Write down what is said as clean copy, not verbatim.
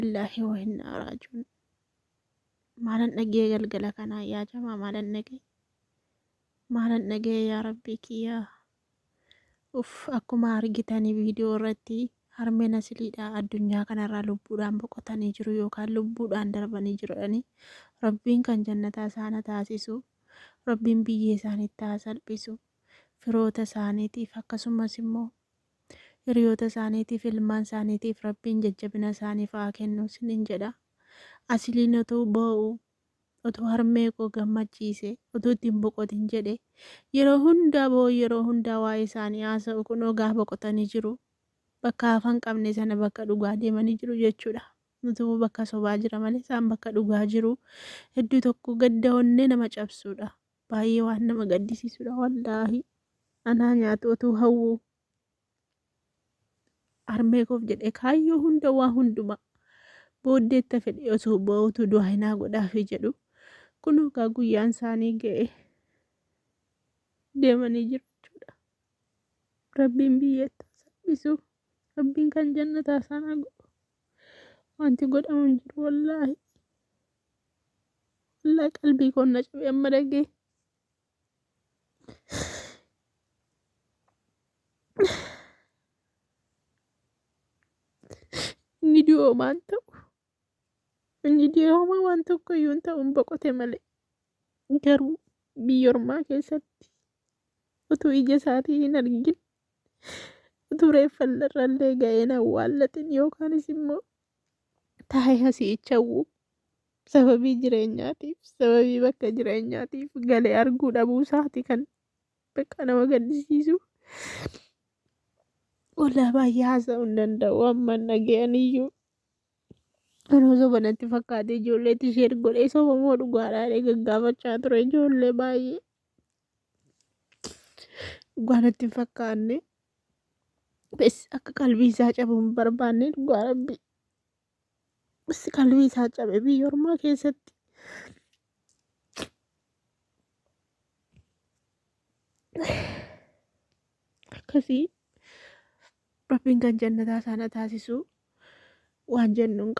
Lillaahi wa innaa raaji'uun. Maalan dhagee galgala kanaa yaa jamaa, maalan dhagee, maalan dhagee yaa rabbii kiyyaa. Uff, akkuma argitanii viidiyoo irratti harmeen Asiliidha addunyaa kanarraa lubbuudhaan boqotanii jiru yookaan lubbuudhaan darbanii jiru. Rabbiin kan jannataa isaan haa taasisu. Rabbiin biyyee isaaniitti haa salphisu. Firoota isaaniitiif akkasumas immoo hiriyoota isaaniitiif, ilmaan isaaniitiif Rabbiin jajjabina isaaniif haa kennu isiniin jedha. Asiliin otoo boo'u, otoo harmee koo gammachiise, otoo ittiin boqotin jedhe, yeroo hundaa boo'u, yeroo hundaa waa'ee isaanii haasa'u, kunoo gaa boqotanii jiru. Bakka hafan qabne sana bakka dhugaa deemanii jiru jechuudha. Nuti bakka sobaa jira malee isaan bakka dhugaa jiru. Hedduu tokko gadda onnee nama cabsuudha. Baay'ee waan nama gaddisiisudha wallaahi. Anaa nyaatu otuu hawwuu. Harmee koof jedhee kaayyoo hunda waa hundumaa booddeetta fedhe osoo ba'uutu du'aa hinaa godhaafii jedhu. Kunoo gaa guyyaan isaanii ga'e, deemanii jiru jechuudha. Rabbiin biyyeetti haa salphisu. Rabbiin kan jannataa isaan haa godhu. Wanti godhamu hin jiru wallaahi. Wallaahi qalbii koon na cabe amma dhagee. Inni du'e homaa hin ta'u. Inni du'e homaa waan tokko iyyuu hin ta'u, hin boqote malee. Garuu biyya ormaa keessatti utuu ija isaatii hin argin, utuu reeffa irrallee ga'ee hin awwaallatin, yookaanis immoo taa'ee asii hawwu, sababii jireenyaatiif, sababii bakka jireenyaatiif galee arguu dhabuu isaati kan bakka nama gaddisiisu. Wallaahi baay'ee haasa'uu hin danda'u amma dhaga'an iyyuu. Anoo soba natti fakkaate, ijoolleetti ishee godhee soba moo dhugaadhaa jedhee gaggaafachaa ture ijoollee baay'ee. Dhugaa natti hin fakkaanne. Bes akka qalbii isaa cabu hin barbaanne, dhugaa rabbi. Bes qalbii isaa cabe biyya ormaa keessatti. Akkasii, Rabbiin kan jannataa isaan haa taasisu waan jennu hin.